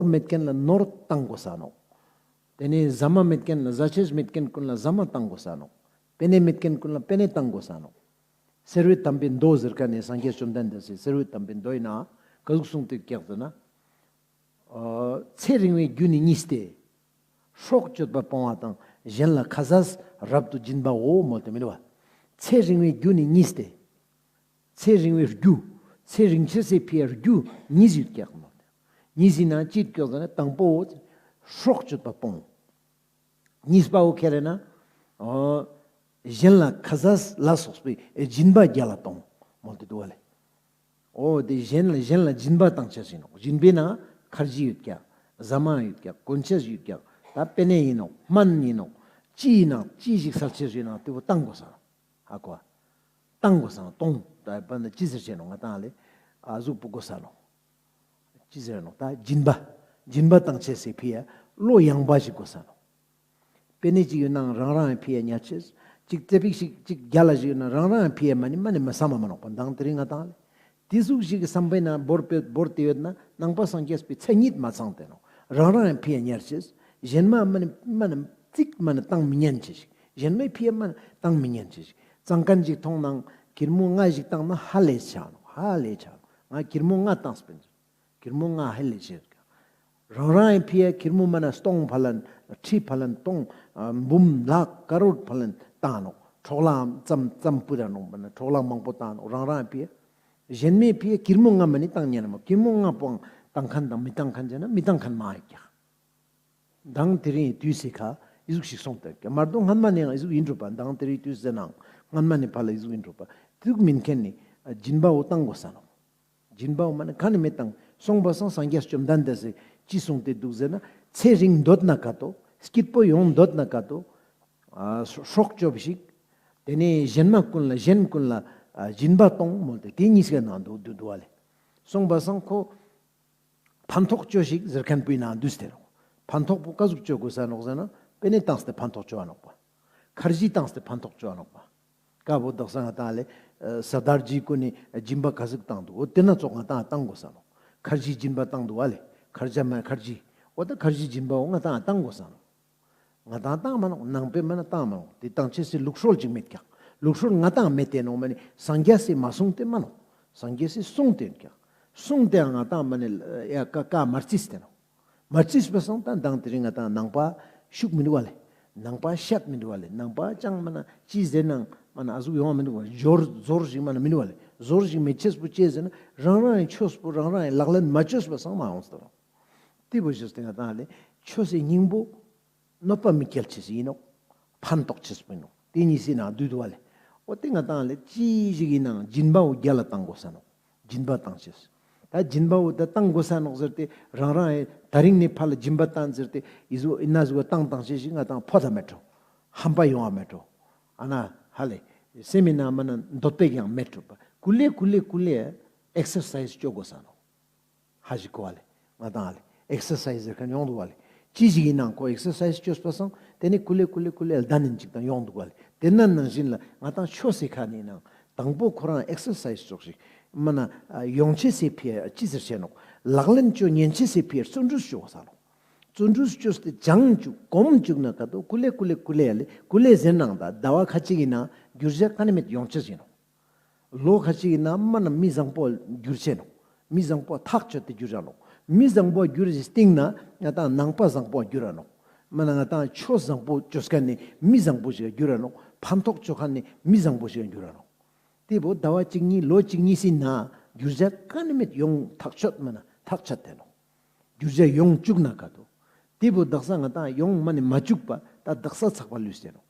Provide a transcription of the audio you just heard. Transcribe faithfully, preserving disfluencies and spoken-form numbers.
མེད་ཁན་ལ་ནོར་བཏང་དགོས་ས་ནོག། དེ་ནས་ཟ་མ་མེད་ཁན་ལ་ཟ་ཆས་མེད་ཁན་ཀུན་ལ་ཟ་མ་བཏང་དགོས་ས་ནོག། པེ་ནེ་མེད་ཁན་ཀུན་ལ་པེ་ནེ་བཏང་དགོས་ས་ནོག། སེར་བའི་དམ་པའི་མདོ་ཟེར་ཁན་ནི་སངས་རྒྱས་བཅོམ་ལྡན་འདས་སི་སེར་བའི་དམ་པའི་མདོ་ཡིན་ན་ག་ཟུག་གསུངས་ཏེ་ཀྱག་ཟེར་ན། ཨ་ཚེ་རིང་བའི་རྒྱུ་ནི་གཉིས་ཏེ། སྲོག་གཅོད་པ་སྤོང་བ་དང་གཞན་ལ་ཁ་ཟས་རབ་ཏུ་སྦྱིན་པའོ་མོལ་ཏེ་མི་འདུག་བ། ཚེ་རིང་བའི་རྒྱུ་ནི་གཉིས་ཏེ། ཚེ་རིང་བའི་རྒྱུ། ཚེ་རིང་ཆེས་སི་ཕི་ཡ་རྒྱུ་གཉིས་ཡོད་ཀྱག་མོལ་ཏེ། གཉིས་ཡིན་ན་ཅི་ཡོད་ཀྱག་ཟེར་ན་དང་པོ་སྲོག་གཅོད་པ་སྤོང་། གཉིས་པའོ་ཁེ་རེ་ན། ཨོ། གཞན་ལ་ཁ་ཟས་ལ་སོགས་པའི་སྦྱིན་པ་རྒྱ་ལ་གཏོང་མོལ་ཏེ་འདུག་བ་ལེ། ཨོ་དེ་གཞན་ལ་གཞན་ལ་སྦྱིན་པ་བཏང་ཆེས་ཡིན་ནོག། སྦྱིན་པའི་ནང་ཁར་ཇི་ཡོད་ཀྱག། ཟ་མ་ཡོད་ཀྱག། གོན་ཆེས་ཡོད་ཀྱག། ད་པེ་ནེ་ཡིན་ནོག། སྨན་ཡིན་ནོག། ཅི་ཡིན་ནང་ཅི་ཞིག་སལ་ཆེས་ཡིན་ནང་དེ་བོ་བཏང་དགོས་ས་ནོག། ཧ་གོ། བཏང་དགོས་ས་ནོག། གཏོང་། ད་པ་ན་ཅི་ཟེར་ཆེས་ནོག། ང་ཏང་ལེ། ཨ་ཟུག་པོ་དགོས་ས་ནོག། ཅི་ཟེར་ནོག། ད་སྦྱིན་པ། སྦྱིན་པ་བཏང་ཆེས་སི་ཕི་ཡ་བློ་ཡངས་པ་ཞིག་དགོས་ས་ནོག། པེ་ནེ་ཅིག་ཡོད་ནའང་རང་རང་ཡང་ཕི་ཡ་ཉར་ཆེས། ཅིག་ཙེ་པིག་ཞིག་ཅིག་རྒྱ་ལ་ཞིག་ཡོད་ན་རང་རང་ཡང་ཕི་ཡ་མ་ནི་མ་ནི་མ་བསམ་པ་མ་ནོག་པ། མདང་དེ་རིང་ང་ཏང་ལེ། དེ་ཟུག་ཞིག་གི་བསམ་པའི་ནང་བོར་ཏེ་བོར་ཏེ་ཡོད་ན་ནང་པ་སངས་རྒྱས་པའི་མཚན་ཉིད་མ་ཚང་སྟེ་ནོག། རང་རང་ཡང་ཕི་ཡ་ཉར་ཆེས། གཞན་མ་མ་ནི་མ་ནི་ཙིག་མ་ནི་བཏང་མི་ཉན་ཆེས་ཤིག། གཞན་མའི་ཕི་ཡ་མ་ནི་བཏང་མི་ཉན་ཆེས་ཤིག། ཙང་ཁན་ཅིག་མཐོང་ནའང་གྱེར་མོ་ལྔ་ཞིག་བཏང་ན་ཧ་ལས་ཆ་ནོག། ཧ་ལས་ཆ་ནོག། ང་གྱེར་མོ་ལྔ་བཏང་སྤེན། གྱེར་མོ་ལྔ་ཧ་ལས་ཆེ། རང་རང་ཡང་ཕི་ཡ་གྱེར་མོ་མ་ན་སྟོང་ཕ་ལན་ཁྲི་ཕ་ལན་སྟོང་ཨ་འབུམ་ལག་ཀ་རོར་ཕ་ལན་བཏང་ནོག། འཕྲོག་ལ་ཙམ་ཙམ་པུ་ར་ནོག་མ་ན་འཕྲོག་ལ་མང་པོ་བཏང་ནོག། རང་རང་ཡང་ཕི་ཡ། གཞན་མའི་ཕི་ཡ་གྱེར་མོ་ལྔ་མ་ནི་བཏང་ཉན་མོ། གྱེར་མོ་ལྔ་པོའང་བཏང་ཁན་དང་མི་བཏང་ཁན་ཟེར་ན་མི་བཏང་ཁན་མང་ཡོད་ཀྱག། མདང་དེ་རིང་དུས་སི་ཁ་ཨི་ཟུག་ཞིག་སོང་སྟེ་ཀྱག། མར་དོ་སྔན་མ་ནེ་ཡང་ཨི་ཟུག་ཡིན་འགྲོ་པ། མདང་དེ་རིང་དུས་ཟེར་ནའང་སྔན་མ་ནེ་ཕ་ལ་ཨི་ཟུག་ཡིན་འགྲོ་པ། དེ་ཟུག་མིན་ཁན་ནི་སྦྱིན་པའོ་བཏང་དགོས་ས་ནོག། སྦྱིན་པའོ་མ་ནི་ཁ་ནི་མེད་བཏང་སོང་པ་སང་སངས་རྒྱས་བཅོམ་ལྡན་འདས་སི་ཅི་གསུངས་ཏེ་འདུག་ཟེར་ན་ཚེ་རིང་འདོད་ན་ཀ་ཏོ་སྐྱིད་པོ་ཡོང་འདོད་ན་ཀ་ཏོ་ཨ་སྲོག་སྐྱོབ་ཤིག། དེ་ནས་གཞན་མ་ཀུན་ལ་གཞན་ཀུན་ལ་ཨ་སྦྱིན་པ་གཏོང་མོལ་ཏེ་དེ་གཉིས་ཀའི་ནང་དུ་འདུ་འདུ་བ་ལེ། སོང་པ་སང་ཁོ་ཕན་ཐོགས་ཅོས་ཤིག་ཟེར་ཁན་པོའི་ནང་འདུས་ཏེ་ནོག། ཕན་ཐོགས་པོ་ཀ་ཟུག་ཅོ་དགོས་ས་ནོག་ཟེར་ན་པེ་ནེ་བཏང་སྟེ་ཕན་ཐོགས་ཅོ་བ་ནོག་པ། ཁར་ཇི་བཏང་སྟེ་ཕན་ཐོགས་ཅོ་བ་ནོག་པ། ཀ་བོ་དག་ས་ང་ཏང་ལེ་ཨ་སར་དར་ཇི་ཀུན་ནི་སྦྱིན་པ་ཀ་ཟུག་བཏང་འདུག། འོ་དེ་ན་ཙོགས་ང་ཏང་བཏང་དགོས་ས་ནོག། ཁར་ཇི་སྦྱིན་པ་བཏང་འདུག་བ་ལེ། ཁར་ཇ་མ་ཁར་ཇི། འོ་ད་ཁར་ཇི་སྦྱིན་པའོ་ང་ཏང་བཏང་དགོས་ས་ནོག། ང་ཏང་བཏང་མ་ནོག། ནང་པའི་མ་ན་བཏང་མ་ནོག། དེ་བཏང་ཆེས་སི་ལུགས་སྲོལ་ཅིག་མེད་ཀྱག། ལུགས་སྲོལ་ང་ཏང་མེད་དེ་ནོག་མ་ནི་སངས་རྒྱས་སི་མ་གསུངས་ཏེ་མ་ནོག། སངས་རྒྱས་སི་གསུངས་ཏེ་ཀྱག། གསུངས་ཏེ་ང་ཏང་མ་ནི་ཡ་ཀ་ཀ་མ་རྩིས་ཏེ་ནོག། མ་རྩིས་པ་སང་ད་མདང་དེ་རིང་ང་ཏང་ནང་པ་ཤུགས་མི་འདུག་བ་ལེ། ནང་པ་ཤད་མི་འདུག་བ་ལེ། ནང་པ་ཅང་མ་ན་ཅི་ཟེར་ནའང་མ་ན་ཨ་ཟུག་ཡོང་བ་མི་འདུག་བ་ལེ། ཟོར་ཟོར་ཞིག་མ་ན་མི་འདུག་བ་ལེ། ཟོར་ཞིག་མེད་ཆེས་པོ་ཅི་ཟེར་ན་རང་རང་ཡང་ཆོས་པོ་རང་རང་ཡང་ལག་ལེན་མ་ཅོས་པ་སང་མ་ཡོང་སྟེ་ནོག། དེ་བོ་ཞུས་ཏེ་ང་ཏང་ལེ་ཆོས་སི་སྙིང་པོ་གནོད་པ་མི་སྐྱེལ་ཆེས་ཡིན་ནོག། ཕན་ཐོགས་ཆེས་པོ་ཡིན་ནོག། དེ་གཉིས་སི་ནང་འདུས་འདུག་བ་ལེ། འོ་དེ་ང་ཏང་ལེ་ཅི་ཞིག་ཡིན་ནའང་སྦྱིན་པའོ་རྒྱ་ལ་བཏང་དགོས་ས་ནོག། སྦྱིན་པ་བཏང་ཆེས། ད་སྦྱིན་པའོ་ད་བཏང་དགོས་ས་ནོག་ཟེར་ཏེ་རང་རང་ཡང་ད་རིང་ནེ་ཕ་ལ་སྦྱིན་པ་བཏང་ཟེར་ཏེ་ཨི་ཟུག་ཨི་ན་ཟུག་བཏང་བཏང་ཆེས་ཤིག་ང་ཏང་ཕོ་ད་མེད་འགྲོ། ཧམ་པ་ཡོང་བ་མེད་འགྲོ། ཨ་ན་ཧ་ལེ་སེམས་མི་ནང་མ་ན་འདོད་པའི་ཡང་མེད་འགྲོ་པ། ཀུ་ལེ་ཀུ་ལེ་ཀུ་ལེ་ཨེག་སར་སའིས་ཅོ་དགོས་ས་ནོག། ཧ་ཞིག་གོ་བ་ལེ། ང་ཏང་ལེ་ཨེག་སར་སའིས་ཟེར་ཁན་ཡོང་འདུག་བ་ལེ། ཅི་ཞིག་ཡིན་ནའང་ཁོ་ཨེག་སར་སའིས་ཅོས་པ་སང་དེ་ནི་ཀུ་ལེ་ཀུ་ལེ་ཀུ་ལེ་ལྡན་ནིན་ཅིག་དང་ཡོང་འདུག་བ་ལེ། དེ་ན་ནང་བཞིན་ལ་ང་ཏང་ཆོས་སི་ཁ་ནེ་ནང་དང་པོ་ཁོ་རང་ཨེག་སར་སའིས་ཙོགས་ཤིག་མ་ན་ཡོང་ཆེས་སི་ཕི་ཡ་ཅི་ཟེར་ཆེས་ནོག། ལག་ལེན་ཅོ་ཉན་ཆེས་སི་ཕི་ཡ་བརྩོན་འགྲུས་ཅོ་ས་ནོག། བརྩོན་འགྲུས་ཅོས་ཏེ་སྦྱང་བཅུག་གོམས་བཅུག་ན་ཀ་ཏོ་ཀུ་ལེ་ཀུ་ལེ་ཀུ་ལེ་ཡ་ལེ་ཀུ་ལེ་ཟེར་ནའང་ད་ཟླ་བ་ཁ་ཅིག་ཡིན་ན་འགྱུར་བ་ཀ་ནེ་མེད་ཡོང་ཆེས་ཡིན་ནོག། ལོ་ཁ་ཅིག་ཡིན་ན་མ་ན་མི་བཟང་པོ་འགྱུར་ཆེས་ནོག། མི་བཟང་པོ་ཐག་ཆོད་དེ་འགྱུར་ར་ནོག། མི་བཟང་པོ་འགྱུར་སྟིང་ན་ང་ཏང་ནང་པ་བཟང་པོ་འགྱུར་ར་ནོག། མ་ན་ང་ཏང་ཆོས་བཟང་པོ་ཅོ་ཁན་ནི་མི་བཟང་པོ་ཞིག་འགྱུར་ར་ནོག། ཕན་ཐོགས་ཅོ་ཁན་ནི་མི་བཟང་པོ་ཞིག་འགྱུར་ར་ནོག། དེ་བོ་ཟླ་བ་གཅིག་གཉིས་ལོ་གཅིག་གཉིས་སི་ནང་འགྱུར་བ་ཀ་ནེ་མེད་ཡོང་ཐག་ཆོད་མ་ན་ཐག་ཆོད་དེ་ནོག། འགྱུར་བ་ཡོང་བཅུག་ན་ཀ་ཏོ། དེ་བོ་དག་ས་ང་ཏང་ཡོང་མ་ནེ་མ་བཅུག་པ་ད་དག་ས་ཚག་པ་ལུས་ཏེ་ནོག།